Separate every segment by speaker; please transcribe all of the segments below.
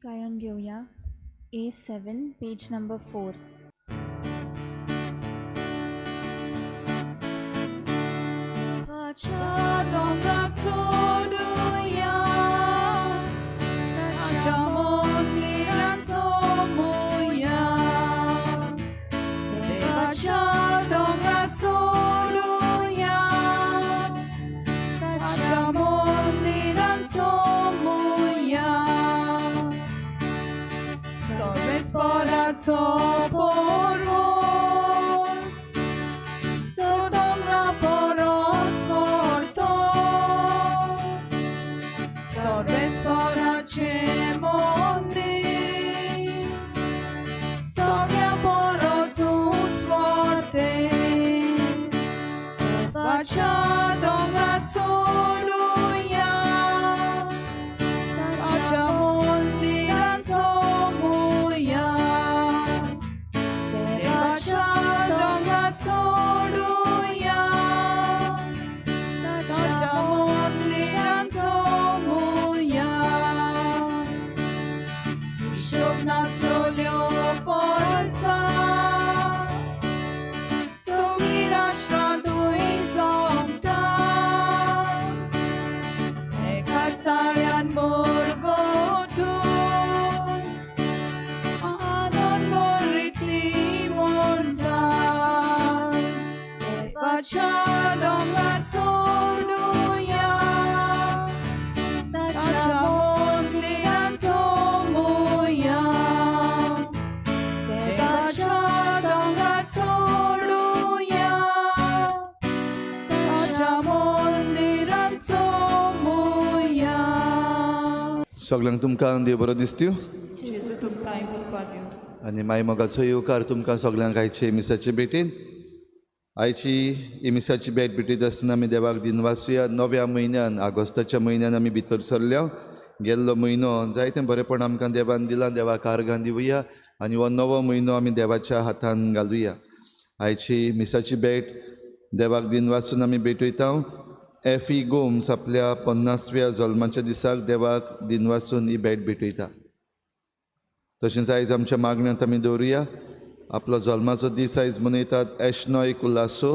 Speaker 1: गायन घेवया A7 page number 4.
Speaker 2: सगळ्यांक तुमकां देव बरो दिसत्यो आनी माय मोगाचो येवकार तुमकां सगळ्यांक आयचे मिसाचे भेटीन. आयची मिसाची भेट भेटयता आसतना आमी देवाक दिनवासुया. नव्या म्हयन्यान, आगोस्ताच्या म्हयन्यान आमी भितर सरल्या. गेल्लो म्हयनो जायतें बरेंपण आमकां देवान दिलां, देवाक आर्गां दिवया आनी हो नवो म्हयनो आमी देवाच्या हातान घालुया. आयची मिसाची भेट देवाक दिनवासून आमी भेटयता. एफ ई गोम्स आपल्या 50व्या जल्माच्या दिसाक देवाक दिनवासून ही भेट भेटयता. तशेंच आयज आमच्या मागण्यांत आमी दवरुया. आपलो जल्माचो दीस आयज मनयतात एशनॉय कुलासो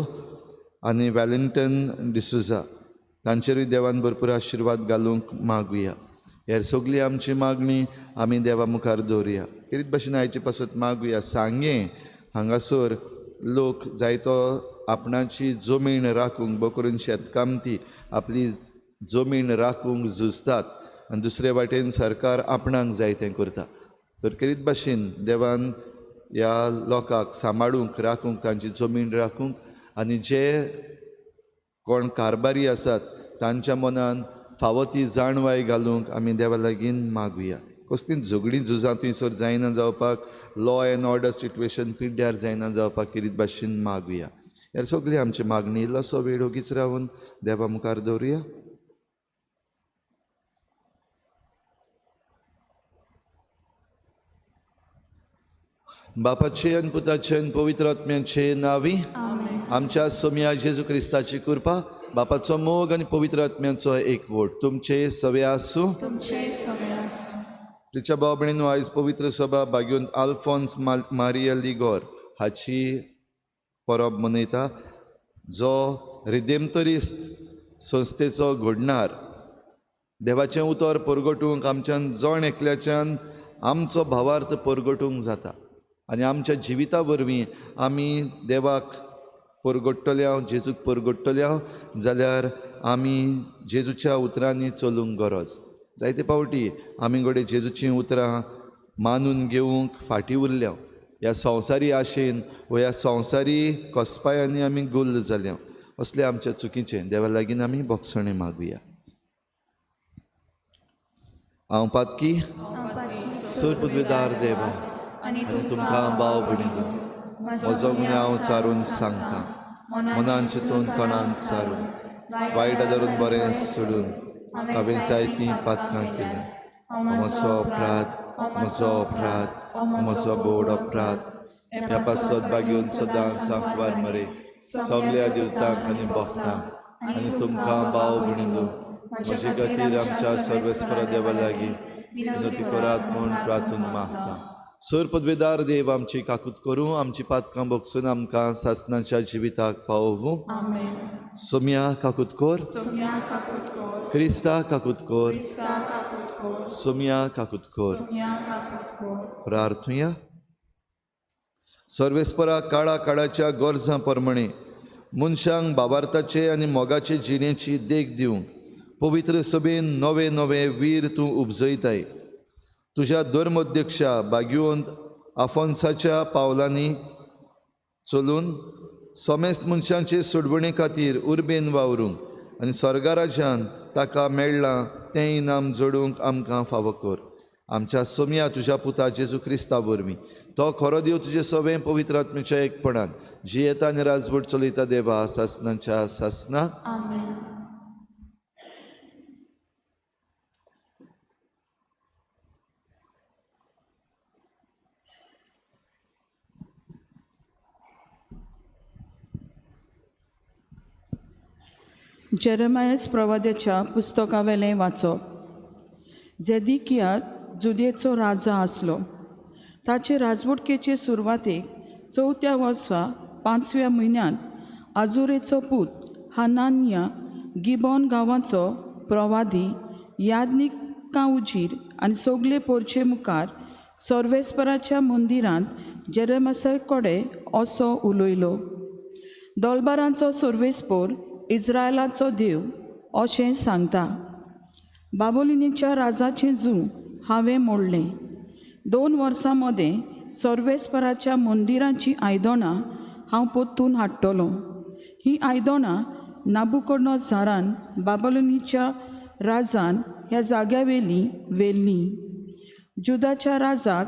Speaker 2: आनी वॅलिंग्टन डिसुजा, तांचेरूय देवान भरपूर आशिर्वाद घालूंक मागुया. हेर सगळी आमची मागणी आमी देवा मुखार दवरुया. कितें भशेन आयचे पासत मागुया. सांगें हांगासर लोक जायतो आपणाची जमीन राखूंक, बो करून शेतकामती आपली जमीन राखूंक झुजतात आनी दुसरे वाटेन सरकार आपणाक जाय तें करता. तर करीत भाशेन देवान ह्या लोकांक सांबाळूंक, राखूंक, तांची जमीन राखूंक आनी जे कोण कारबारी आसात तांच्या मनान फावो ती जाणवाय घालूंक आमी देवा लागीं मागुया. कसलीं झगडीं झुजां थंयसर जायना जावपाक, लॉ एन्ड ऑर्डर सिट्युएशन पिड्ड्यार जायना जावपाक करीत भाशेन मागुया. ह्या सगळी आमची मागणी इल्लोसो वेळ ओगीच रावन देवा मुखार दवरुया. बापाचे आनी पुताचे आनी पवित्र आत्म्याचे नांवी आमच्या सोम्या जेजू क्रिस्ताची कृपा, बापाचो मोग आनी पवित्र आत्म्याचो एकवट तुमचे सवे आसूं. तिच्या भाव भयणीनो, आयज पवित्र सभा भाग्योन आल्फोन्स मारिया लिगोर हाची परब मनयता, जो रिदेमतरिस्त संस्थेचो घडणार. देवाचें उतर परगटूंक आमच्यान जण एकल्याच्यान आमचो भावार्थ परगटूंक जाता आनी आमच्या जिविता वरवीं आमी देवाक परगट्टले, जेजूक परगट्टले जाल्यार आमी जेजूच्या उतरांनी चलूंक गरज. जायते फावटी आमी घडये जेजूचीं उतरां मानून घेवंक फाटीं उरल्या. ह्या संवसारी आशेन वा ह्या संवसारी कसपायांनी आमी गुल्ल जाल्या. असले आमच्या चुकीचें देवा लागीं आमी भोगसणें मागुया. हांव पातकी सर पदवीदार देवा आनी तुमकां भाव भयणीनो म्हजो गुन्यांव चारून सांगता. मनान चिंतून तणान सारून वायट धरून बरें सोडून हांवें जायतीं पातकां केलीं. म्हजो अपराध, म्हजो अपराध, म्हजो बोड अपराध. ह्या पासत बागेवन सदांच सांकवार मरे सगल्या देवतांक आनी भक्तांक आनी तुमकां भाव भयणीनो म्हजे खातीर आमच्या सर्वेस्परा देवा लागीं विनंती करात म्हूण प्रार्थून मागता. सर पदवेदार देव आमची काकूत करूं, आमची पातकां भोगसून आमकां सासणाच्या जिविताक पावोवूं. सोम्या काकूत कर, क्रिस्ता काकूत कर, सोम्या काकूत कर. प्रार्थुया. सर्वेस्परा काळा काळाच्या गरजां प्रमाणे मनशांक बाबार्थाचे आनी मोगाचे जिणेची देख दिवंक पवित्र सभेन नवे नवे वीर तूं उपजयताय. तुज्या धर्मोध्यक्षा भाग्यवंत आफोन्साच्या पावलांनी चलून समेस्त मनशांचे सोडवणे खातीर उर्बेन वावरूंक आनी स्वर्गराज्यान ताका मेळ्ळां तें इनाम जोडूंक आमकां फावो कर. आमच्या सोम्या तुज्या पुता जेजू क्रिस्ता वरवीं, तो खरो देव तुजे सवें पवित्र आत्म्याच्या एकपणान जियेता आनी राजवट चलयता देवा सासणाच्या सासना.
Speaker 3: जेरेमायस प्रवाद्याच्या पुस्तकावेलें वाचप. जेदिकिया जुदेचो राजा आसलो. ताचे राजवटकेचे सुरवातेक 4थ्या वर्सा 5व्या म्हयन्यांत आजुरेचो पूत हानान्या गिबॉन गांवाचो प्रवादी याज्ञिकां उजीर आनी सगले पोरचे मुखार सर्वेस्पराच्या मंदिरांत जेरेमासा कडेन असो उलयलो. दोलबारांचो सर्वेस्पोर इज्रायलाचो देव अशें सांगता, बाबोलिनीच्या राजाचें जू हांवें मोडलें. 2 वर्सां मदें सर्वेस्पराच्या मंदिराचीं आयदनां हांव परतून हाडटलो. हीं आयदनां नाबुकोडनोझारान बाबोलिनीच्या राजान ह्या जाग्यावेलीं व्हेल्लीं. जुदाच्या राजाक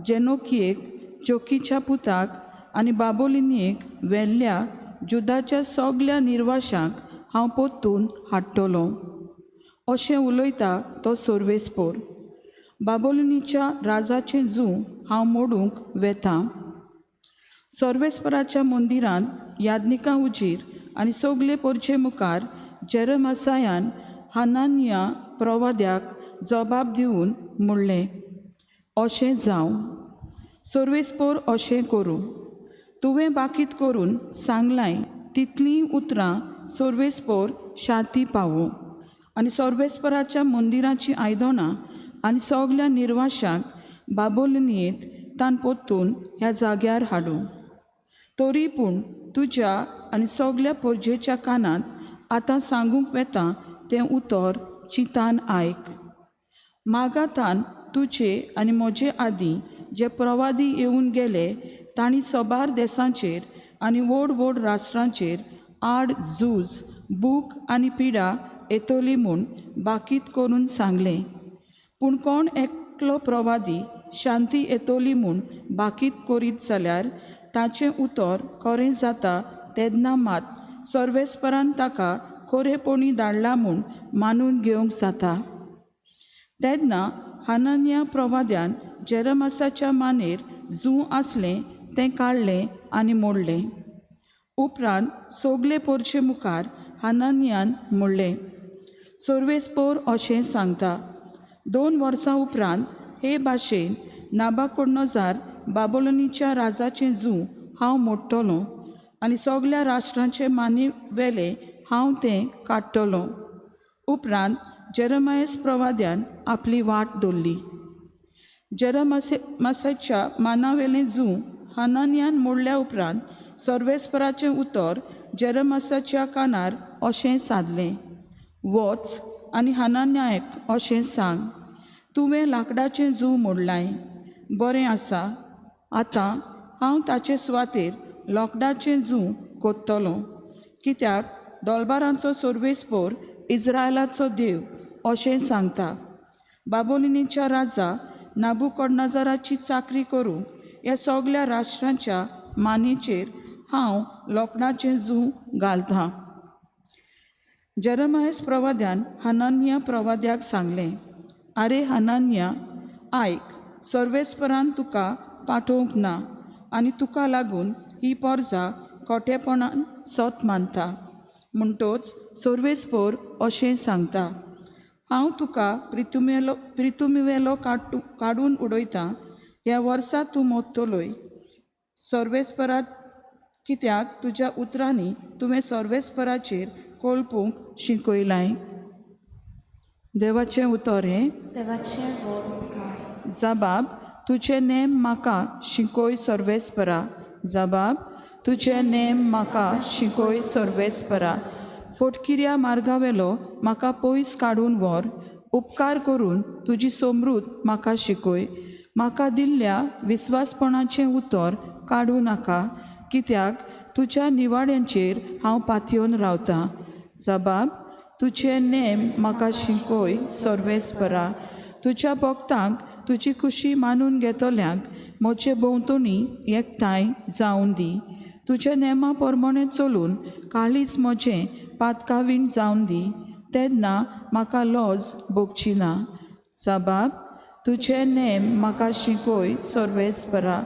Speaker 3: जेनोकियेक जोकीच्या पुताक आनी बाबोलिनीक व्हेल्ल्या जुदाच्या सगल्या निर्वाशांक हांव परतून हाडटलो अशें उलयता तो सर्वेस्पोर. बाबोलिनीच्या राजाचें जू हांव मोडूंक वेता. सर्वेस्पराच्या मंदिरांत याज्ञिकां उजीर आनी सगले पोरचे मुखार जेरेमासायान हानान्या प्रवाद्याक जबाब दिवन म्हणलें, अशें जावं, सर्वेस्पोर अशें करूं. तुवें बाकीत करून सांगलाय तितलीं उतरां सर्वेस्पोर शांती पावूं आनी सर्वेस्पराच्या मंदिराचीं आयदनां आनी सगल्या निर्वाशांक बाबोलिनींत तान परतून ह्या जाग्यार हाडूं. तरी पूण तुज्या आनी सगल्या पोरजेच्या कानांत आतां सांगूंक वेता तें उतर चिंतान आयक. मागातान तुजे आनी म्हजे आदीं जे प्रवादी येवन गेले तांणी सबार देसांचेर आनी व्हड व्हड राष्ट्रांचेर आड झूज भूक आनी पिडा येतली म्हूण बाकीत करून सांगलें. पूण कोण एकलो प्रवादी शांती येतली म्हूण बाकीत करीत जाल्यार ताचें उतर खरें जाता तेन्ना मात सर्वेस्परान ताका खरेपणी धाडला म्हूण मानून घेवंक जाता. तेन्ना हानान्या प्रवाद्यान जेरेमासाच्या मानेर जू आसलें तें काडलें आनी मोडलें. उपरांत सगले पोरचे मुखार हानान्यान म्हणलें, सर्वेस्पोर अशें सांगता, 2 वर्सां उपरांत हे भाशेन नाबाकोडनोजार बाबोलोनीच्या राजाचें जू हांव मोडटलो आनी सगल्या राष्ट्रांचे मानी वेले हांव तें काडटलो. उपरांत जेरेमायस प्रवाद्यान आपली वाट दवरली. जेरेमासाच्या मानावेलें जू हानान्यान मोडल्या उपरांत सर्वेस्पराचें उतर जेरेमासाच्या कानार अशें सादलें, वच आनी हानान्याक अशें सांग, तुवें लांकडाचें जू मोडलाय, बरें आसा, आतां हांव ताचे सुवातेर लोकडाचें जू कोत्तलो, कित्याक दोलबारांचो सर्वेस्पोर इज्रायलाचो देव अशें सांगता, बाबोलिनीच्या राजा नाबुकोडनोझाराची चाकरी करूंक ह्या सगल्या राष्ट्रांच्या मानेचेर हांव लोकडाचें जू घालतां. जेरेमायस प्रवाद्यान हानान्या प्रवाद्याक सांगलें, आरे हानान्या आयक, सर्वेस्परान तुका पाठोवंक ना आनी तुका लागून ही पोरजा खोटेपणान सत मानता. म्हणटोच सर्वेस्पोर अशें सांगता, हांव तुका प्रितुमिवेलो काडून उडयतां. ह्या वर्सा तूं मोत्तलोय सर्वेस्परा, कित्याक तुज्या उतरांनी तुवें सर्वेस्पराचेर कोलपूंक शिकयलाय. देवाचें उतर हें.
Speaker 1: देवाचें व्हड उपकार.
Speaker 3: जबाब, तुजे नेम म्हाका शिकय सर्वेस्परा. जबाब, तुजे नेम म्हाका शिकय सर्वेस्परा. फोटकिऱ्या मार्गावेलो म्हाका पयस काडून व्हर. उपकार करून तुजी समृद्ध म्हाका शिकय. म्हाका दिल्ल्या विस्वासपणाचें उतर काडूं नाका, कित्याक तुज्या निवाड्यांचेर हांव पातयेवन रावतां. जबाब, तुजे नेम म्हाका शिकय सर्वेस्परा. तुज्या भक्तांक तुजी खुशी मानून घेतल्यांक म्हजे भोंवतणी एकठांय जावन दी. तुज्या नेमा प्रमाणे चलून काळीज म्हजें पातकावीण जावन दी, तेन्ना म्हाका लॉज भोगची ना. जबाब, तुजे नेम म्हाका शिकय सर्वेस्परा.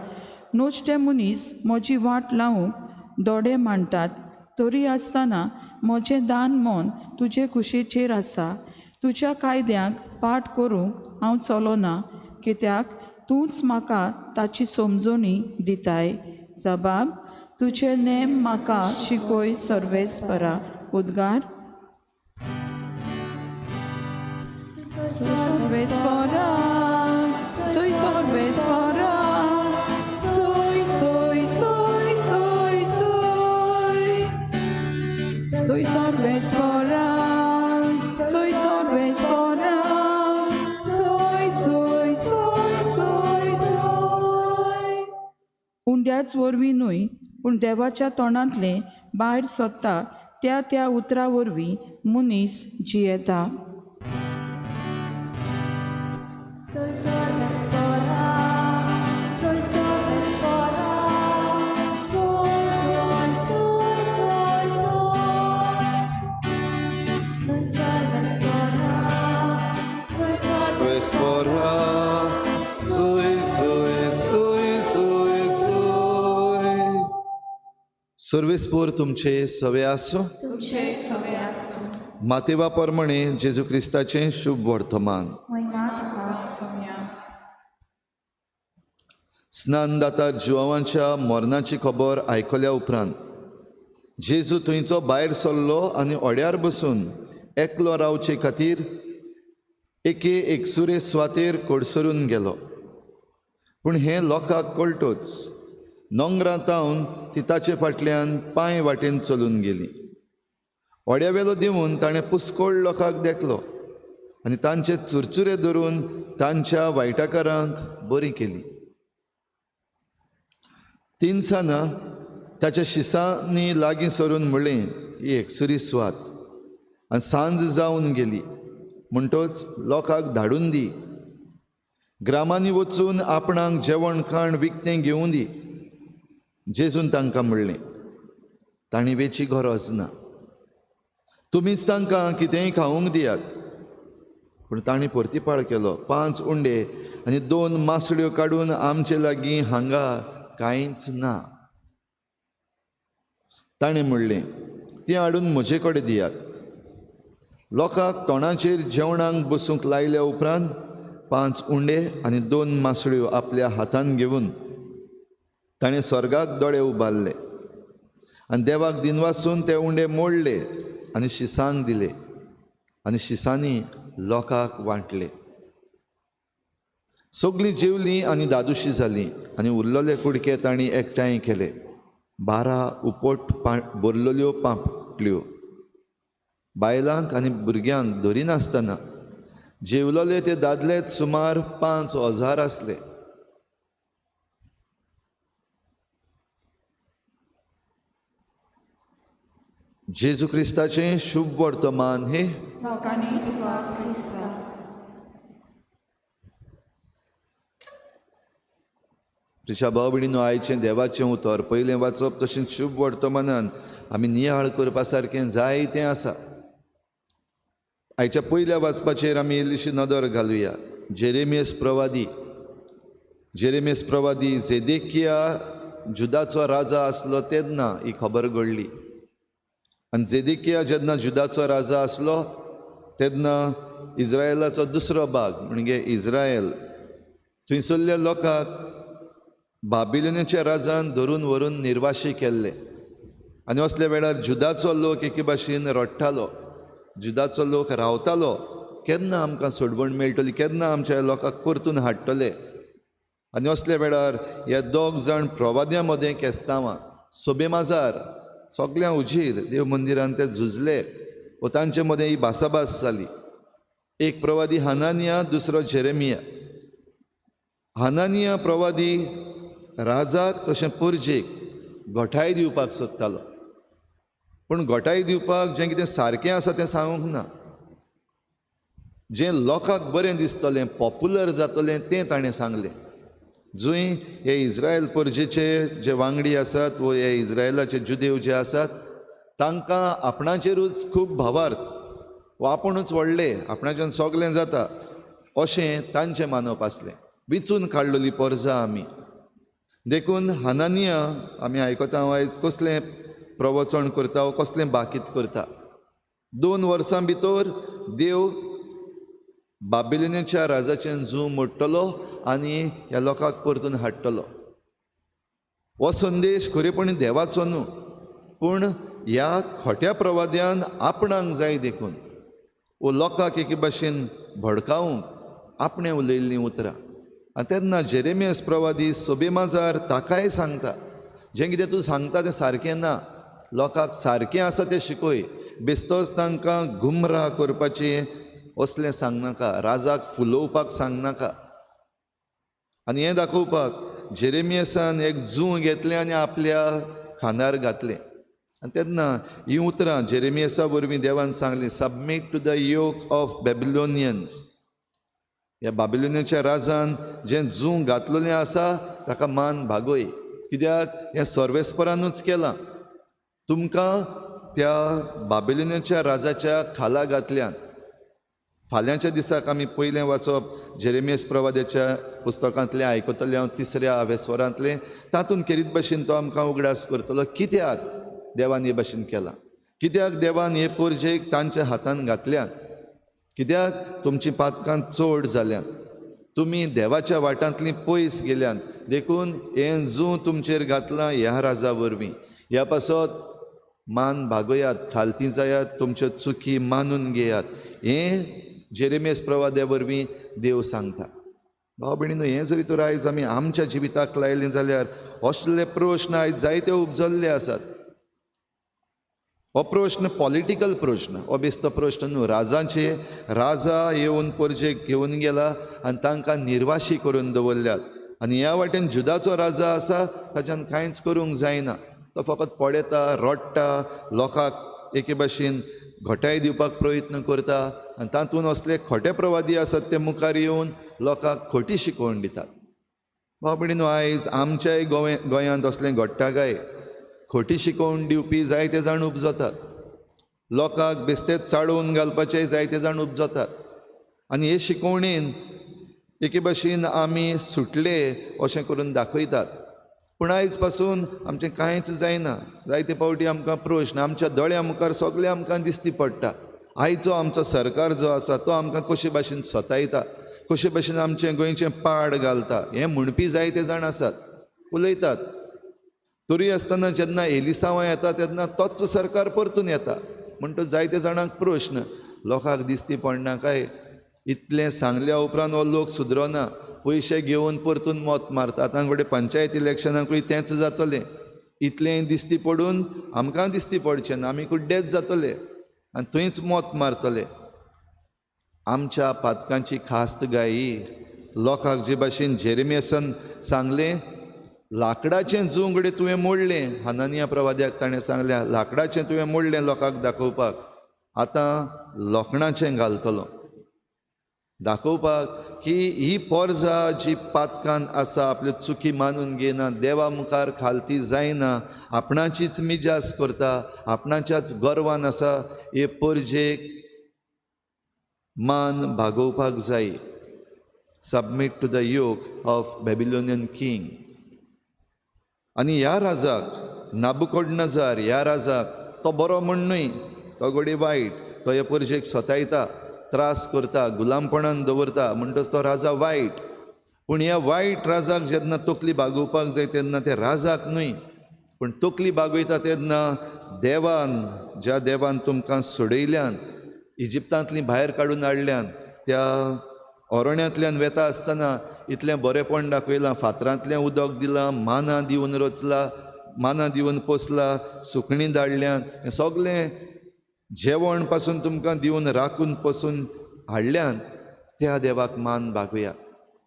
Speaker 3: नश्टे मनीस म्हजी वाट लावंक दोडे मांडटात, तरी आसतना म्हजें दान मन तुजे कुशीचेर आसा. तुज्या कायद्यांक पाठ करूंक हांव चलोना, कित्याक तूंच म्हाका ताची समजणी दिताय. जबाब, तुजे नेम म्हाका शिकय सर्वेस्परा. उद्गार. सर्वेस्परा, सोय सर्वेस्परा, सोय सोय सोय सोय सोय, सोय सर्वेस्परा, सोय सर्वेस्परा, सोय सोय सोय सोय सोय. उंड्याच वरवीं न्हय, पूण देवाच्या तोंडांतलें भायर सोदता त्या त्या उतरा वरवीं मनीस जियेता.
Speaker 1: Soy सर्वेस्परा, soy सर्वेस्परा, soy soy soy soy soy, soy सर्वेस्परा, soy
Speaker 2: सर्वेस्परा, सोय सोय सोय सोय सोय. सर्वेस्पोर तुमचे सवे आसूं.
Speaker 1: तुमचे सवे आसूं.
Speaker 2: मातेवा प्रमाणे जेजू क्रिस्ताचें शुभ वर्तमान.
Speaker 1: महिमा तुका सोम्या.
Speaker 2: स्नानदाता जुवांच्या मरणाची खबर आयकल्या उपरांत जेजू थंयचो भायर सरलो आनी ओड्यार बसून एकलो रावचे खातीर एके एकसुरे सुवातेर कडसरून गेलो. पूण हें लोकांक कळटच नोंगरां तावन ती ताचे फाटल्यान पांय वाटेन चलून गेली. ओड्यावेलो देंवून ताणें पुस्कोळ लोकांक देखलो आनी तांचे चुरचुरे धरून तांच्या वायटाकारांक बरी केली. तिनसाना ताच्या शिसांनी लागीं सरून म्हणलें, ही एकसुरी सुवात आनी सांज जावन गेली, म्हणटच लोकांक धाडून दी, ग्रामांनी वचून आपणाक जेवण खाण विकतें घेवूं दी. जेजून तांकां म्हणलें, तांणी वेची गरज ना, तुमीच तांकां कितेंय खावंक दियात. पूण तांणी परतीपाळ केलो, 5 उंडे आनी 2 मासळ्यो काडून आमचे लागीं हांगा कांयच ना. ताणें म्हणलें, ती हाडून म्हजे कडेन दियात. लोकांक तोंडाचेर जेवणाक बसूंक लायल्या उपरांत 5 उंडे आनी 2 मासळ्यो आपल्या हातान घेवन ताणें स्वर्गाक दोळे उबारले आनी देवाक दिनवासून ते उंडे मोडले आनी शिसांक दिले आनी शिसांनी लोकांक वांटले. सगळीं जेवलीं आनी दादोशी जालीं आनी उरलेले कुडके तांणी एकठांय केले. 12 उपट भरलेल्यो पांपल्यो. बायलांक आनी भुरग्यांक धरिनासतना जेवलेले ते दादले सुमार 5000 आसले. जेजू क्रिस्ताचें शुभ वर्तमान हे.
Speaker 1: लोकांनी तुका क्रिस्ता.
Speaker 2: प्रिशा भाव भयणीनो, आयचें देवाचें उतर पयलें वाचप तशेंच शुभ वर्तमानान आमी नियाळ करपा सारकें जायतें आसा. आयच्या पयल्या वाचपाचेर आमी इल्लीशी नदर घालुया. जेरेमियस प्रवादी जेदेकिया जुदाचो राजा आसलो तेन्ना ही खबर घडली. आनी जेदेकिया जेन्ना जुदाचो राजा आसलो तेन्ना इज्रायलाचो दुसरो भाग म्हणजे इज्रायल, थंयसरल्या लोकांक बाबिलोनाच्या राजान धरून व्हरून निर्वाशी केल्ले. आनी असल्या वेळार जुदाचो लोक एके भाशेन रडटालो, जुदाचो लोक रावतालो, केन्ना आमकां सोडवण मेळटली, केन्ना आमच्या लोकांक परतून हाडटले. आनी असल्या वेळार ह्या दोग जाण प्रवाद्यां मदें केस्तांवां सोबे माजार सगळ्यां उजीर देव मंदिरान ते झुजले व तांचे मदें ही भासाभास जाली. एक प्रवादी हनानिया, दुसरो जेरेमिया. हनानिया प्रवादी राजाक तशें परजेक घटाय दिवपाक सोदतालो, पूण घटाय दिवपाक जें कितें सारकें आसा तें सांगूंक ना, जें लोकांक बरें दिसतलें, पॉपुलर जातलें तें ताणें सांगलें. जंय हे इज्रायल परजेचे जे वांगडी आसात वो हे इज्रायलाचे जुदेव जे आसात तांकां आपणाचेरूच खूब भावार्थ वो आपुणूच व्हडले, आपणाच्यान सगळें जाता अशें तांचें मानप आसलें. विचून काडलेली परजा आमी. देखून हनानिया आमी आयकता आयज कसलें प्रवचन करता वो कसलें बाकीत करता. 2 वर्सां भितर देव बाबिलोनाच्या राजाचें जू मोडटलो आनी ह्या लोकांक परतून हाडटलो. हो संदेश खरेपणी देवाचो न्हू, पूण ह्या खोट्या प्रवाद्यान आपणाक जाय देखून वो लोकांक एके भाशेन भडकावंक आपणें उलयल्लीं उतरां. आनी तेन्ना जेरेमियास प्रवादी सोबे माजार ताकाय सांगता, जें कितें तूं सांगता तें सारकें ना, लोकांक सारकें आसा तें शिकय, बेस्तोच तांकां गुमराह करपाचें असलें सांगनाका, राजाक फुलोवपाक सांगनाका. आनी हें दाखोवपाक जेरेमियासान एक जूं घेतलें आनी आपल्या खांदार घातलें. आनी तेन्ना हीं उतरां जेरेमियासा वरवीं देवान सांगलीं, submit to the yoke of Babylonians. ह्या बाबिलोनियाच्या राजान जें जूं घातलेलें आसा ताका मान भागय, कित्याक हें सर्वेस्परानूच केलां, तुमकां त्या बाबिलोनियाच्या राजाच्या खाला घातल्यान. फाल्यांच्या दिसाक आमी पयलें वाचप जेरेमियास प्रवाद्याच्या पुस्तकांतलें आयकतलें हांव 3ऱ्या आवेस्वरांतलें, तातूंत खेरीत भाशेन तो आमकां उगडास करतलो कित्याक देवान हे भाशेन केलां, कित्याक देवान हे परजेक तांच्या हातान घातल्यान, कित्याक तुमचीं पातकां चड जाल्यान, तुमी देवाच्या वाटांतलीं पयस गेल्यान, देखून हें जूं तुमचेर घातलां ह्या राजा वरवीं. ह्या पासत मान भागयात, खालती जायात, तुमच्यो चुकी मानून घेयात, हें जेरेमियास प्रवाद्या वरवीं देव सांगता. भाव भयणीनो, हें जरी तर आयज आमी आमच्या जिविताक लायलें जाल्यार असले प्रश्न आयज जायते उपजल्ले आसात. हो प्रश्न पॉलिटिकल प्रश्न, हो बेस्तो प्रश्न न्हू. राजांचे राजा येवन परजेक घेवन गेला आनी तांकां निर्वाशी करून दवरल्यात. आनी ह्या वाटेन जुदाचो राजा आसा ताच्यान कांयच करूंक जायना, तो फकत पळयता, रडटा, लोकांक एके भाशेन घटाय दिवपाक प्रयत्न करता. आनी तातूंत असले खोटे प्रवादी आसात ते मुखार येवन लोकांक खोटी शिकवण दितात. भाव भयणीनो, आयज आमच्याय गोंयांत असलें घडटा काय? खोटी शिकवण दिवपी जायते जाण उपजतात, लोकांक बेस्तेच चाळोवन घालपाचे जायते जाण उपजतात. आनी हे शिकवणेन एके भाशेन आमी सुटले अशें करून दाखयतात, पूण आयज पासून आमचें कांयच जायना. जायते फावटी आमकां प्रश्न आमच्या दोळ्यां मुखार सगळें आमकां दिसती पडटा. आयचो आमचो सरकार जो आसा तो आमकां कशे भाशेन सतायता, कशे भाशेन आमचें गोंयचें पाड घालता, हें म्हणपी जायते जाण आसात, उलयतात. तरी आसतना जेन्ना एलिसांवां येता तेन्ना तोच सरकार परतून येता. म्हणटच जायते जाणांक प्रश्न, लोकांक दिसती पडना काय? इतलें सांगल्या उपरांत हो लोक सुदरना, पयशे घेवन परतून मत मारता. आतां घडये पंचायत इलेक्शनाकूय तेंच जातलें. इतलें दिसती पडून आमकां दिसती पडचें ना, आमी कुड्डेच जातले आनी थंयच मत मारतले. आमच्या पातकांची खास्त गायी. लोकांक जे भाशेन जेरेमियासान सांगलें, लांकडाचें जूं घडये तुवें मोडलें, हनानिया प्रवाद्याक ताणें सांगलें, लांकडाचें तुवें मोडलें लोकांक दाखोवपाक, आतां लोखणाचें घालतलो दाखोवपाक की ही पोरजा जी पातकान आसा, आपल्यो चुकी मानून घेयना, देवा मुखार खालती जायना, आपणाचीच मिजास करता, आपणाच्याच गर्वान आसा, हे परजेक मान भागोवपाक जाय. Submit to the yoke of Babylonian king. आनी ह्या राजाक, नाबुकोडनजार ह्या राजाक, तो बरो म्हण न्हय, तो घडये वायट, तो हे परजेक सतायता. त्रास करता, गुलामपणान दवरता, म्हणटच तो राजा वायट. पूण ह्या वायट राजाक जेन्ना तकली बागोवपाक जाय तेन्ना ते राजाक न्हय, पूण तकली बागयता तेन्ना देवान, ज्या देवान तुमकां सोडयल्यान, इजिप्तांतलीं भायर काडून हाडल्यान, त्या अरण्यांतल्यान वेता आसतना इतलें बरेंपण दाखयलां, फातरांतलें उदक दिलां, मानां दिवन रचला, मानां दिवन पोसला, सुकणीं धाडल्यान, हें सगलें जेवण पासून तुमकां दिवन राखून पसून हाडल्यान, त्या देवाक मान बागोवया.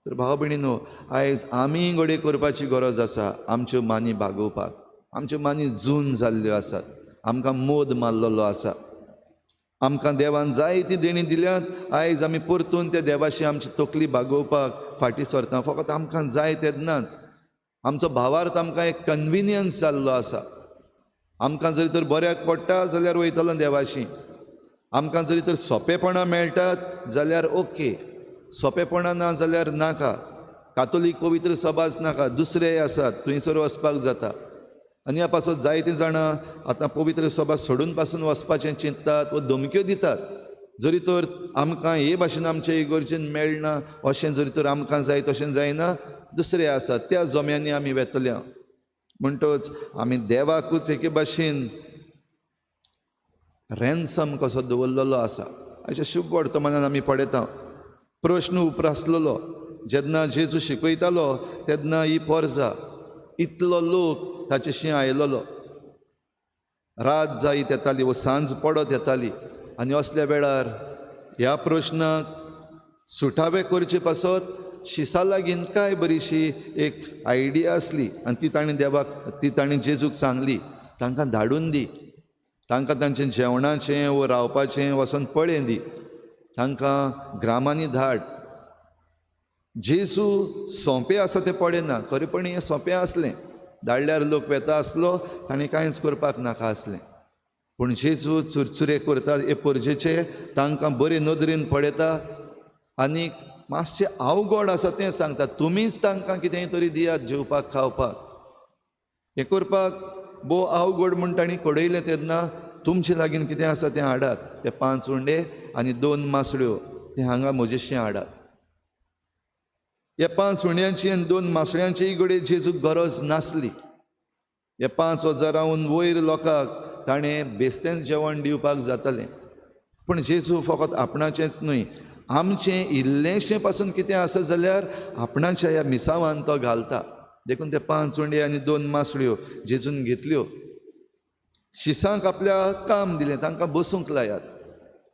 Speaker 2: तर भाव भयणीनो, आयज आमी घडये करपाची गरज आसा आमच्यो मानी बागोवपाक. आमच्यो मानी जून जाल्ल्यो आसात, आमकां मोद मारलेलो आसा, आमकां देवान जायती देणी दिल्यात. आयज आमी परतून त्या देवाशी आमची तकली बागोवपाक फाटीं सरता. फकत आमकां जाय तेन्नाच आमचो भावार्थ आमकां एक कन्विनियन्स जाल्लो आसा. आमकां जरी तर बऱ्याक पडटा जाल्यार वयतलो देवाशी, आमकां जरी तर सोंपेपणां मेळटात जाल्यार ओके, सोंपेपणां ना जाल्यार नाका, कातोलीक पवित्र सभाच नाका, दुसरेय आसात थंयसर वचपाक जाता. आनी ह्या पासत जायतीं जाणां आतां पवित्र सभा सोडून पासून वचपाचें चिंततात वा धमक्यो दितात. जरी तर आमकां हे भाशेन आमचे इगर्जेन मेळना, अशें जरी तर आमकां जाय तशें जायना, दुसरे आसात त्या जम्यांनी आमी वेतले. म्हणटच आमी देवाकूच एके भाशेन रॅन्सम कसो दवरलेलो आसा. अशें शुभ वर्तमानान आमी पळयता. प्रश्न उप्रासलेलो जेन्ना जेजू शिकयतालो तेन्ना ही पोरजा, इतलो लोक ताचेशी आयलेलो, रात जायत येताली वो सांज पडत येताली, आनी असल्या वेळार ह्या प्रश्नाक सुटावे करचे पासत शिसा लागीं काय बरीशी एक आयडिया आसली आनी ती ताणें देवाक, ती ताणें जेजूक सांगली, तांकां धाडून दी, तांकां तांचें जेवणाचें वो रावपाचें वचोन पळय दी, तांकां ग्रामांनी धाड. जेजू सोंपें आसा तें पळयना, खरेपणी हें सोंपें आसलें, धाडल्यार लोक वेता आसलो, ताणें कांयच करपाक नाका आसलें. पूण जेजू चुरचुरे करता हे परजेचे, तांकां बरे नदरेन पळयता आनी मातशें अवघड आसा तें सांगता, तुमीच तांकां कितेंय तरी दियात जेवपाक खावपाक. हें करपाक भोव अवघड म्हूण तांणी कळयलें तेन्ना तुमचे लागीं कितें आसा तें हाडात, ते 5 उंडे आनी 2 मासळ्यो ते हांगा म्हजेशी हाडात. ह्या 5 उंड्यांची आनी 2 मासळ्यांची घडये जेजूक गरज नासली. ह्या 5000 वयर लोकांक ताणें बेस्तेंच जेवण दिवपाक जातालें. पूण जेजू फकत आपणाचेंच न्हय, आमचें इल्लेंशें पासून कितें आसा जाल्यार आपणाच्या ह्या मिसावान तो घालता. देखून ते 5 उंडे आनी 2 मासळ्यो जेजून घेतल्यो, शिसांक आपल्या काम दिलें, तांकां बसूंक लायात,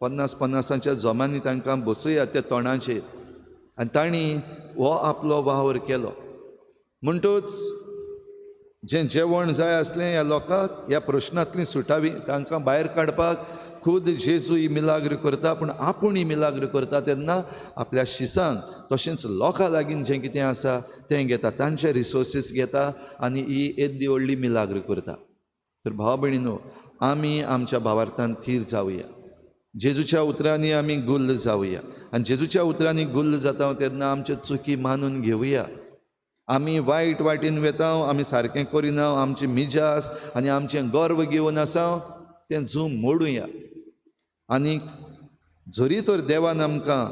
Speaker 2: 50-50 जोमांनी तांकां बसयात त्या तोंडाचेर, आनी तांणी हो आपलो वावर केलो. म्हणटच जें जेवण जाय आसलें ह्या लोकांक, ह्या प्रश्नांतली सुटावी तांकां भायर काडपाक खुद जेजू ही मिलाग्र करता. पूण आपूण ही मिलाग्र करता तेन्ना आपल्या शिसांक तशेंच लोकां लागीं जें कितें आसा तें घेता, तांचे रिसोर्सीस घेता आनी ही येद्दी व्हडली मिलाग्र करता. तर भाव भयणीनो, आमी आमच्या भावार्थान थीर जावया, जेजूच्या उतरांनी आमी गुल्ल जावया, आनी जेजूच्या उतरांनी गुल्ल जाता तेन्ना आमच्यो चुकी मानून घेवया. आमी वायट वाटेन वेता, आमी सारकें करिना, आमची मिजास आनी आमचें गर्व घेवन आसा तें जूम मोडुया. आनी जरी तर देवान आमकां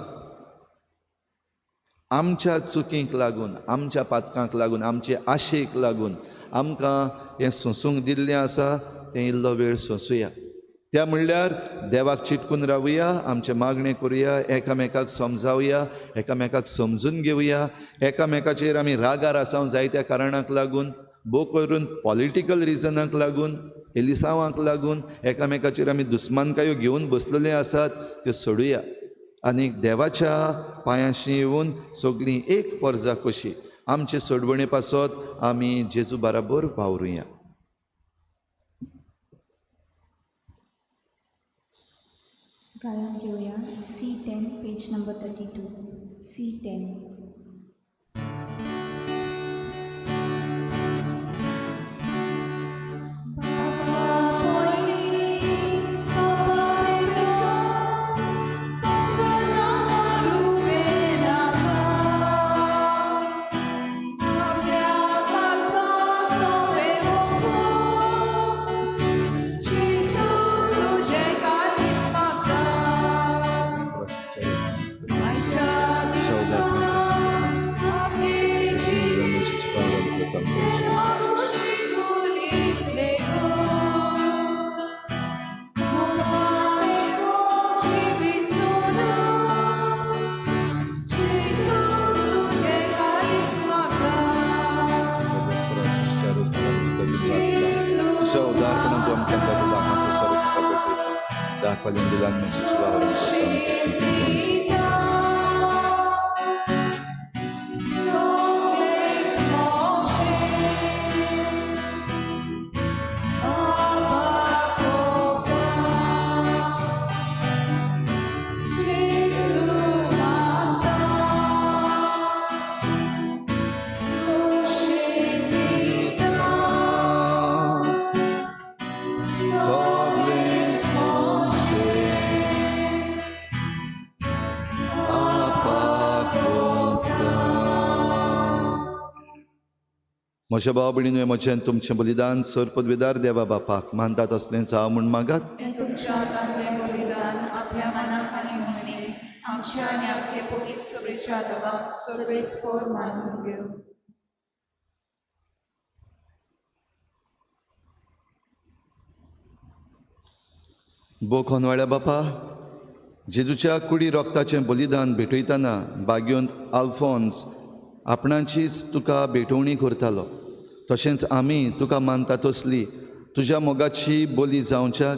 Speaker 2: आमच्या चुकींक लागून, आमच्या पातकांक लागून, आमचे आशेक लागून आमकां हें सोंसूंक दिल्लें आसा तें इल्लो वेळ सोंसुया. त्या म्हणल्यार देवाक चिटकून रावया, आमचें मागणें करुया, एकामेकाक समजावया, एकामेकाक समजून घेवया. एकामेकाचेर आमी रागार आसा जायत्या कारणाक लागून, भोव करून पॉलिटिकल रिजनाक लागून, एलिसांवांक लागून एकामेकाचेर आमी दुस्मानकायो घेवन बसलेले आसात त्यो सोडुया आनी देवाच्या पांयांशी येवन सगळीं एक परजा कशी आमचे सोडवणे पासत आमी जेजू बराबर वावरुया.
Speaker 1: गायन घेवया C10 page number 32 C10.
Speaker 2: पवित्रपणान तूं आमकां दाखयला आमचो सर्व तुका भेटयता दाखवल्यान दिला आमची सगळेंच म्हजें आपाक ओंपता. म्हज्या भाव भयणीन म्हजें आनी तुमचें बलिदान सर पदवेदार देवा बापाक मानतात असलें जावं म्हूण मागात.
Speaker 1: हें तुमच्या हातांतलें बलिदान आपल्या मनाक आनी मोहिमेक आमच्या आनी आख्खे पवित्र सभेच्या देवाक सर्वेस्पोर मानून घेवं.
Speaker 2: बोखोनवाळ्या बापा, जेजूच्या कुडी रोगताचें बलिदान भेटयतना बाग्योंत आल्फोन्स आपणाचीच तुका भेटवणी करतालो, तशेंच आमी तुका मानता तसली तुज्या मोगाची बोली जावच्याक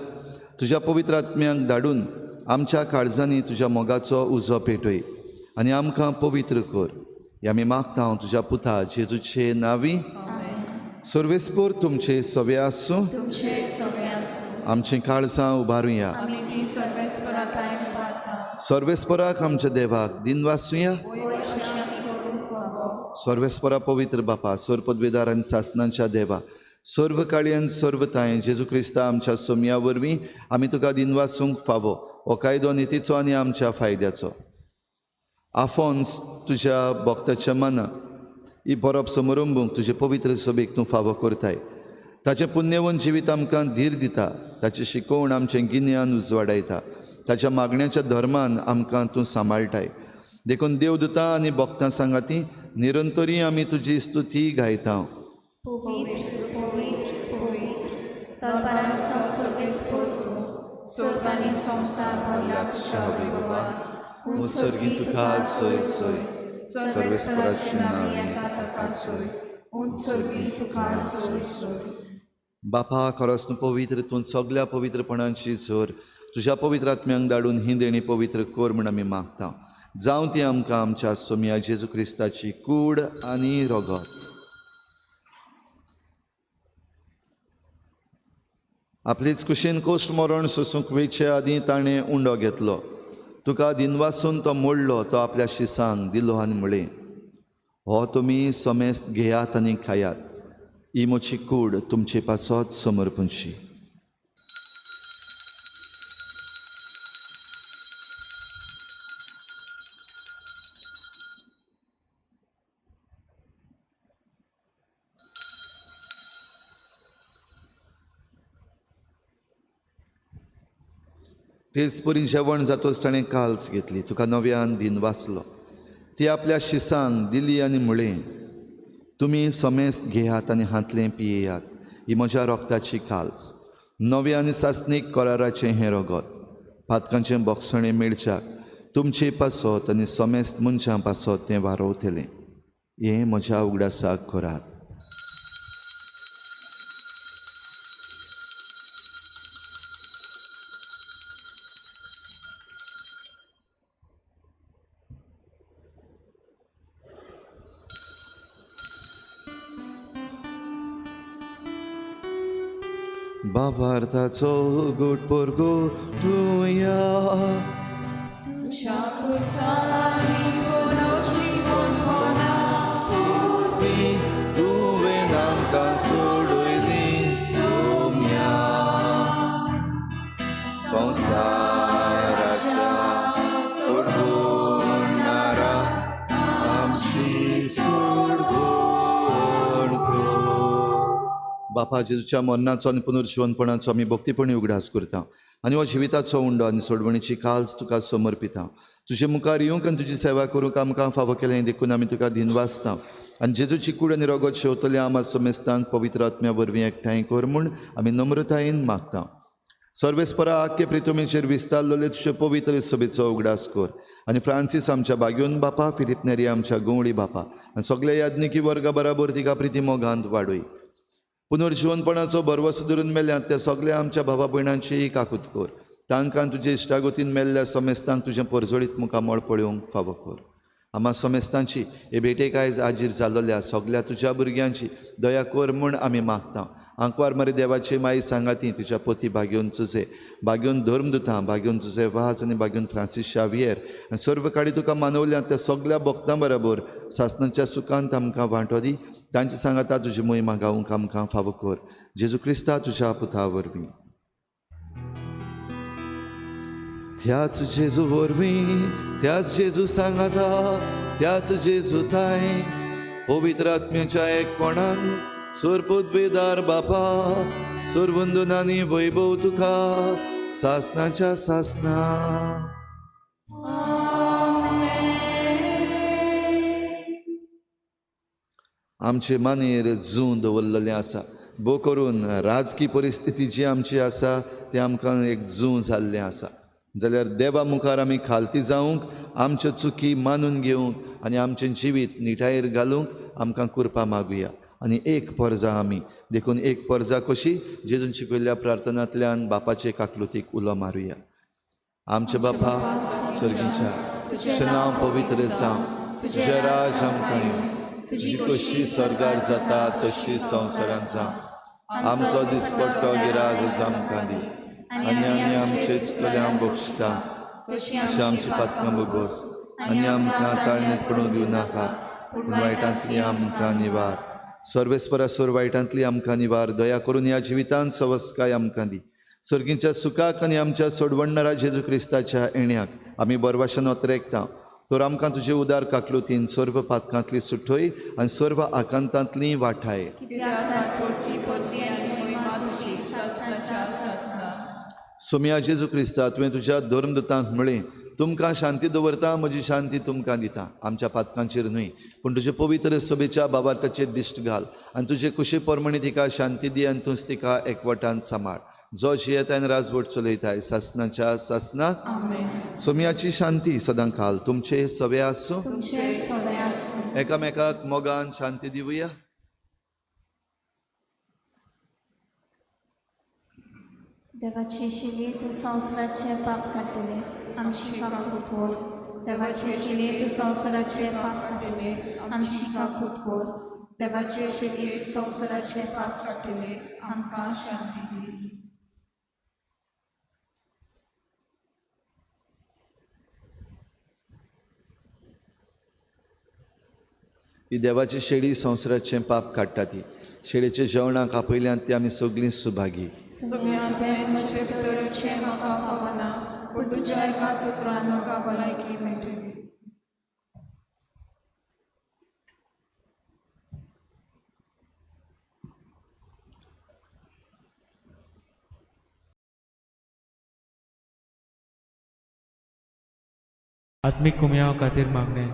Speaker 2: तुज्या पवित्र आत्म्यांक धाडून आमच्या काळजांनी तुज्या मोगाचो उजो पेटय आनी आमकां पवित्र कर. हे आमी मागता हांव तुज्या पुता जेजूचे नांवी. सर्वेस्पोर तुमचे सवे आसूं.
Speaker 1: तुमचे सगळे आसूं.
Speaker 2: आमचीं काळजां उबारुया.
Speaker 1: आमी ती सर्वेस्परा थायन उबारता.
Speaker 2: सर्वेस्पराक आमच्या देवाक दिनवासुया.
Speaker 1: वय अशें आमी करूंक फावो.
Speaker 2: सर्वेस्परा पवित्र बापा, सर्व पदवेदार आनी सासनांच्या देवा, सर्व काळी आनी सर्व तांय जेजू क्रिस्ता आमच्या सोमया वरवीं आमी तुका दिनवासूंक फावो हो कायदो नितीचो आनी आमच्या फायद्याचो. आफोन्स तुज्या भक्ताच्या मनाक ही बरोप समरंबूंक तुजे पवित्र सभेक तूं फावो करताय. ताचें पुण्यवंत जिवीत आमकां धीर दिता, ताची शिकोवण आमचें गिन्यान उजवाडायता, ताच्या मागण्याच्या धर्मान आमकां तूं सांबाळटाय. देखून देवदूतां आनी भक्तां सांगाती निरंतरी आमी तुजी स्तुती गायता.
Speaker 1: पवित्र पवित्र पवित्र तलपारांचो सर्वेस्पोर तूं, स्वर्ग आनी संवसार भरला तुज्या वैभवान.
Speaker 2: उत्सर्गी तुका सोय सोय, सर्वेस्पराची नांव
Speaker 1: येता ताका सोय, उत्सर्गी तुका सोय सोय.
Speaker 2: बापा, खरोच तूं पवित्र, तूं सगल्या पवित्रपणांची जोर तुज्या पवित्र आत्म्यांक धाडून ही देणी पवित्र कर म्हूण आमी मागता. जावं ती आमकां आमच्या सोमया जेजू क्रिस्ताची कूड आनी रगत. आपलेच कुशीन कोश्ट मरण सोसूंक वेचे आदीं ताणें उंडो घेतलो, तुका दिनवासून तो मोडलो, तो आपल्या शिसांक दिलो आनी म्हळें, हो तुमी समेस्त घेयात आनी खायात, ही म्हजी कूड तुमचे पासत समर्पणची. तेच परी जेवण जातच ताणें काल्स घेतली, तुका नव्यान दिन वाचलो, ती आपल्या शिसांक दिली आनी म्हळें, तुमी समेस्त घेयात आनी हांतलें पियेयात, ही म्हज्या रोगताची काल्स, नव्या आनी सासणीक कराराचें हें रगत, पातकांचें बोगसणें मेळच्याक तुमचे पासत आनी समेस्त मनशां पासत तें वारोवतलें. हें म्हज्या उगडासाक करात. बाबार्थाचो गोड पोरगो तुया
Speaker 1: तुज्या कुसांनी कोणाची कोणपणा
Speaker 2: तुवें आमकां सोडयली सोम्या संवसाराच्या सोडवणारा आमची सोडवण कर. बापा, जेजूच्या मरणाचो आनी पुनर्जिवनपणाचो आमी भक्तीपणी उगडास करता आनी हो जिविताचो उंडो आनी सोडवणीची काल्स तुका समर्पिता. तुजे मुखार येवंक आनी तुजी सेवा करूंक आमकां फावो केलें देखून आमी तुका दिनवासता आनी जेजूची कूड आनी रगत शेवतले आमा समेस्तांक पवित्र आत्म्या वरवीं एकठांय कर म्हूण आमी नम्रतायेन मागता. सर्वेस्परा आख्खे प्रितुमेचेर विस्तारलेले तुजे पवित्र सभेचो उगडास कर आनी फ्रांसीस आमच्या बाग्योन बापा, फिलीप नेरी आमच्या गवळी बापा आनी सगल्या याज्ञिकी वर्गा बराबर तिका प्रिती मोगांत वाडय. पुनर्जिवनपणाचो भरवंसो धरून मेल्यात त्या सगळ्या आमच्या भावा भयणांची काकूत कर. तांकां तुजे इश्टागतीन मेल्ल्या समेस्तांक तुजें परजळीत मुखामळ पळोवंक फावो कर. आमा समेस्तांची हे भेटेक आयज आजीर जाल्लोल्या सगल्या तुज्या भुरग्यांची दया कर म्हूण आमी मागता. आंकवार मरे देवाची माई सांगाती तिच्या पोती भाग्योन तुजे भाग्योन धर्मदुतां भाग्योन तुजे वाज आनी भाग्योन फ्रांसीस शावियर आनी सर्व काडी तुका मानवल्या त्या सगल्या भक्तां बरोबर सासणाच्या सुखांत आमकां वांटो दी. तांचे सांगाता तुजी मोहिमा गावंक आमकां फावो कर. जेजू क्रिस्ता तुज्या पुता वरवीं. त्याच जेजू वरवीं, त्याच जेजू सांगाता, त्याच जेजू थांय पवित्र आत्म्याच्या एकपणान सोरपुद्वेदार बापा सोरवंदन आनी वैभव तुका सासनाच्या सासना. आमचे मानेर जूं दवरलेलें आसा. भोव करून राजकी परिस्थिती जी आमची आसा ती आमकां एक जूं जाल्लें आसा. जाल्यार देवा मुखार आमी खालती जावंक, आमच्यो चुकी मानून घेवंक आनी आमचें जिवीत निटायेर घालूंक आमकां कृपा मागुया. आनी एक परजा आमी, देखून एक परजा कशी जेजून शिकयल्ल्या प्रार्थनांतल्यान बापाचे काकलुतीक उलो मारुया. आमचे बापा सर्गीच्या, तुजें नांव पवित्र जावं, तुजें राज आमकां येवं, तुजी कशी स्वर्गार जाता तशी संवसारांत जावं. आमचो दिसपट्टो गिराज आमकां दी आनी आमी आमचे चुकलें बक्षता तशी आमची पातकां भोगोस आनी आमकां ताळणेंत पडूंक दिवं नाका, पूण वायटांतली आमकां निवार. सर्वेस्परा सोर वायटांतली आमकां निवार. दया करून ह्या जिवितांत सवस्काय आमकां दी. सर्गीच्या सुखाक आनी आमच्या सोडवणणारा जेजू क्रिस्ताच्या येण्याक आमी बरवाशन ओतरेकता. तर आमकां तुजे उदार काकलुतीन सर्व पातकांतली सुटय आनी सर्व आकांतांतली वाठाय. सोम्या जेजू क्रिस्ता, तुवें तुज्या धर्मदुतांक म्हळें, तुमकां शांती दवरता, म्हजी शांती तुमकां दिता. आमच्या पातकांचेर न्हय पूण तुजे पवित्र सभेच्या बाबार्थाचेर दिश्ट घाल आनी तुजे कुशी प्रमाणे तिका शांती दी आनी तूंच तिका एकवटान सांबाळ. जो जियेता आनी राजवट चलयताय सासनाच्या सासनाक. सोम्याची शांती सदां काल तुमचे सवे आसूं. एकामेकाक मोगान शांती दिवया.
Speaker 4: देवाचे शिले तूं संवसाराचें पाप काडटलें, आमची काकूट कर. देवाचे शिले तूं संवसाराचें पाप काडटलें, आमची काकूट कर. देवाचे शिले तूं संवसाराचें पाप काडटलें,
Speaker 1: आमकां शांती दी.
Speaker 2: ही देवाची शेळी संवसाराचें पाप काडटा. ती शेळीच्या जेवणाक आपयल्यान ती आमी सगळीं सुभागी.
Speaker 1: सोम्या तुवें म्हजे भितर येवचें म्हाका फावना, पूण तुज्या एका उतरान म्हाका भलायकी मेळटली.
Speaker 5: आत्मीक कुमयाव खातीर मागणें.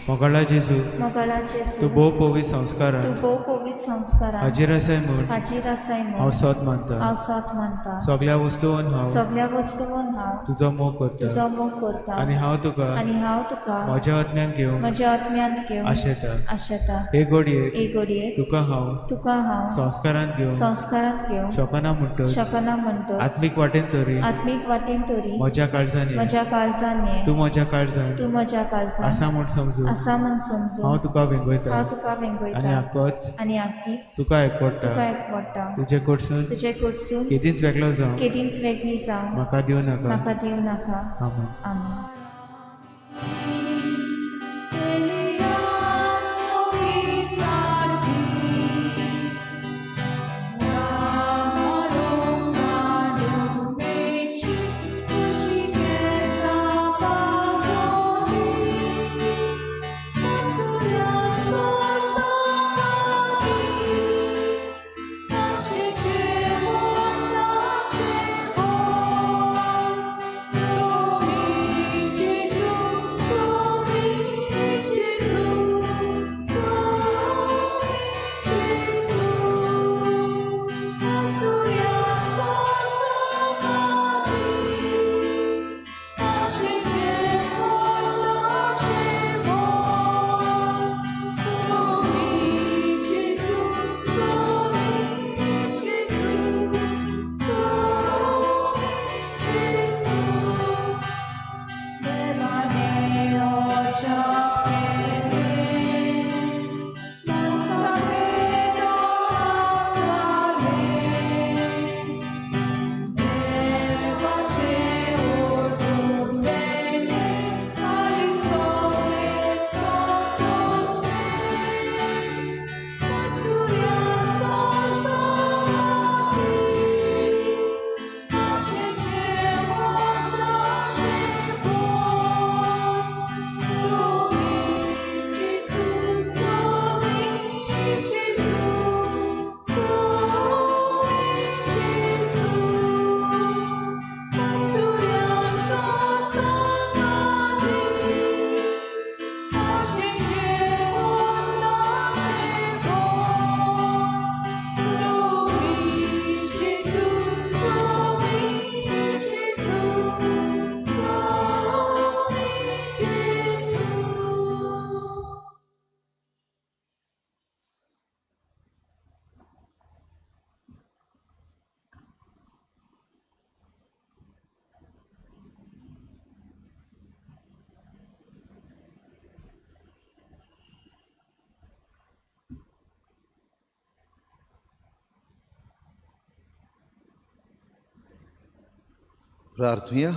Speaker 5: मोगाळा जेजू,
Speaker 4: मोगाळा जेजू,
Speaker 5: तूं भोव पवित्र संस्कारान,
Speaker 4: तूं भोव पवित्र संस्कारान
Speaker 5: हाजीर आसाय म्हूण,
Speaker 4: हाजीर आसाय म्हूण
Speaker 5: हांव सोद मानता,
Speaker 4: हांव सोद मानता.
Speaker 5: सगल्या वस्तून हांव,
Speaker 4: सगल्या वस्तून हांव
Speaker 5: तुजो मोग करता,
Speaker 4: तुजो मोग करता
Speaker 5: आनी हांव तुका,
Speaker 4: आनी हांव तुका
Speaker 5: म्हज्या आत्म्यान घेवंक,
Speaker 4: म्हज्या आत्म्यांत घेवंक
Speaker 5: आशेता,
Speaker 4: आशेता.
Speaker 5: हे घडयेक,
Speaker 4: हे घडयेक
Speaker 5: तुका हांव,
Speaker 4: तुका हांव
Speaker 5: संस्कारांत घेवंक,
Speaker 4: संस्कारांत घेवंक
Speaker 5: शकना म्हणटच,
Speaker 4: शकना म्हणटच,
Speaker 5: आत्मीक वाटेन तरी,
Speaker 4: आत्मीक वाटेन तरी
Speaker 5: म्हज्या काळजान,
Speaker 4: म्हज्या काळजान ये,
Speaker 5: तूं म्हज्या काळजान,
Speaker 4: तूं म्हज्या काळजान
Speaker 5: आसा म्हूण समजून,
Speaker 4: आसा म्हूण समजून
Speaker 5: हांव तुका वेंगयता,
Speaker 4: हांव तुका वेंगयता
Speaker 5: आनी आकोच,
Speaker 4: आनी आकीच
Speaker 5: तुका एकवडटा,
Speaker 4: तुका एकवडटा.
Speaker 5: तुजे कडसून,
Speaker 4: तुजे कडसून
Speaker 5: केदींच वेगळो जावं,
Speaker 4: केदींच वेगळी जावं
Speaker 5: म्हाका दिवं नाका,
Speaker 4: म्हाका दिवं नाका.
Speaker 5: आमेन.
Speaker 4: आमेन.
Speaker 1: So
Speaker 2: प्रार्थुया.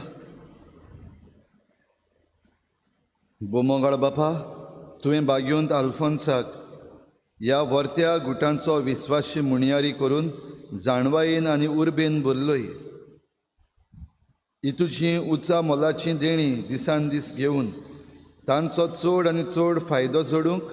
Speaker 2: बोमोगाळ बापा, तुवें बागयोंत आल्फोन्साक ह्या वर्त्या गुटांचो विस्वाशी मुणयारी करून जाणवायेन आनी उर्बेन भरलोय. ही तुजी उंचा मोलाची देणी दिसान दीस घेवन तांचो चड आनी चड फायदो जोडूंक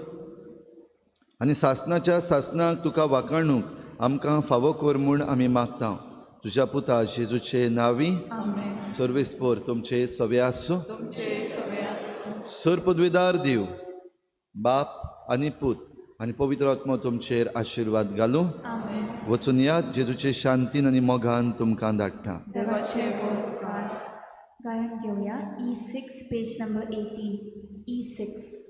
Speaker 2: आनी सासणाच्या सासणाक तुका वाखाणूंक आमकां फावो कर म्हूण आमी मागता, तुज्या पुता जेजूचे नांवी.
Speaker 1: आमेन.
Speaker 2: सर्वेस्पोर तुमचे सवे आसूं.
Speaker 1: तुमचे सवे आसूं.
Speaker 2: सर पदवीदार देव बाप आनी पूत आनी पवित्र आत्मो तुमचेर आशिर्वाद घालूं.
Speaker 1: आमेन.
Speaker 2: वचून यात, जेजूचे शांतीन आनी मोगान तुमकां धाडटा.
Speaker 1: देवाचे उपकार.
Speaker 4: गायन घेवया E 6, page number 18, E 6.